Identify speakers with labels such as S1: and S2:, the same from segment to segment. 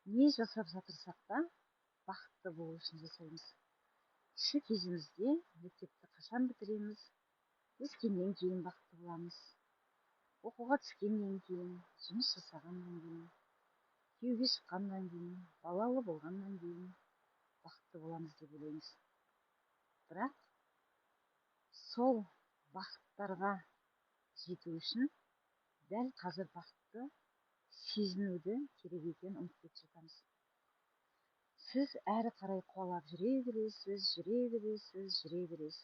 S1: Не жасап жатырсақ та, бақытты болу үшін жасаймыз. Кіші кезімізде мектепті қашан бітіреміз, өскеннен кейін бақытты боламыз. Оқуға түскеннен кейін, жұмыс жасағаннан кейін, күйеуге шыққаннан кейін, балалы болғаннан кейін бақытты боламыз деп ойлаймыз. Бірақ сол бақыттарға жету үшін дәл қазір бақытты сезінуді керек екенін ұмытып кетіп жатамыз. Сіз әрі қарай қуалап жүре бересіз, жүре бересіз, жүре бересіз.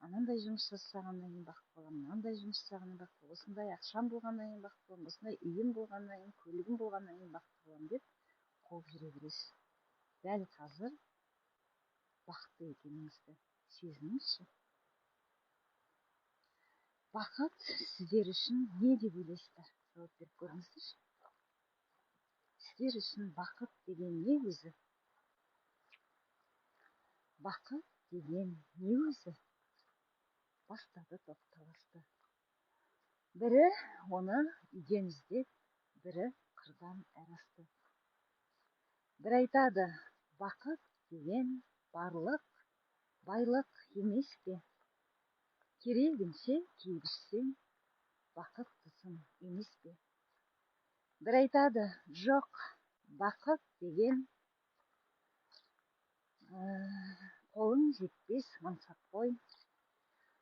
S1: Анандай жұмыс жасағаннан кейін бақытты боламын, мынандай жұмыс жасағаннан бақытты боламын, осындай ақшам болғаннан кейін бақытты боламын, осындай үйім болғаннан кейін, көлігім болғаннан кейін бақытты боламын деп қуып жүре бересіз. Дәл қазір бақытты екеніңізді сезініңізші. Бақыт сіздер үшін не деп ойлайсыздар? Жауап беріп көріңіздерші. Сіздер үшін бақыт деген не өзі? Бақыт деген не өзі? Бастады топ таласты. Бірі оны үйден іздеп, бірі қырдан әр асты. Бір айтады, бақыт деген барлық, байлық емес пе? Керегінше киіп ішсең, бақыттысың емес пе? Бір айтады, жоқ, бақыт деген қолың жетпес мансап қой.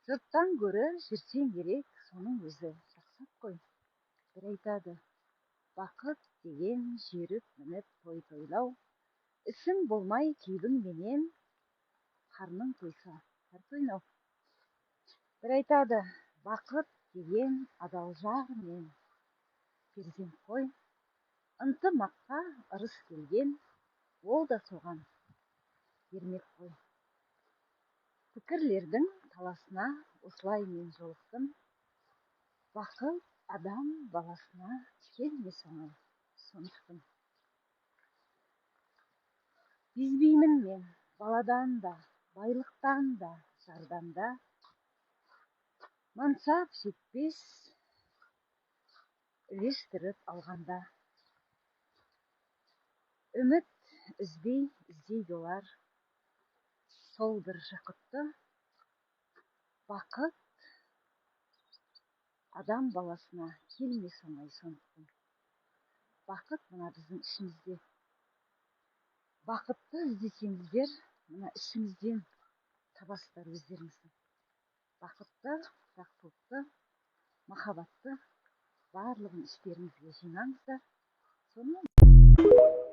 S1: Жұрттан гөрі жүрсең керек, соның өзі жақсы қой. Бір айтады, бақыт деген жүйрік мініп той тойлау, ісің болмай күйбіңменен қарның тойса тәрті ойнау. Бір айтады, бақыт деген адал жар мен перзент қой, ынтымаққа ырыс келген, ол да соған ермек қой. Пікірлердің таласына осылай мен жолықтым. Бақыт адам баласына келмес оңай, соны ұқтым. Безбеймін мен баладан да, байлықтан да, жардан да. Мансап жетпес үлестіріп алғанда. Үміт үзбей іздейді олар сол бір жақұтты. Бақыт адам баласына келмес оңай, соны ұқтым. Бақыт мына біздің ішімізде. Бақытты іздесеңіздер, мына ішіңізден табасыздар өздеріңіздің. Бақытты, жақсылықты, махаббатты барлығын іштеріңізге жинаңыздар. Сонымен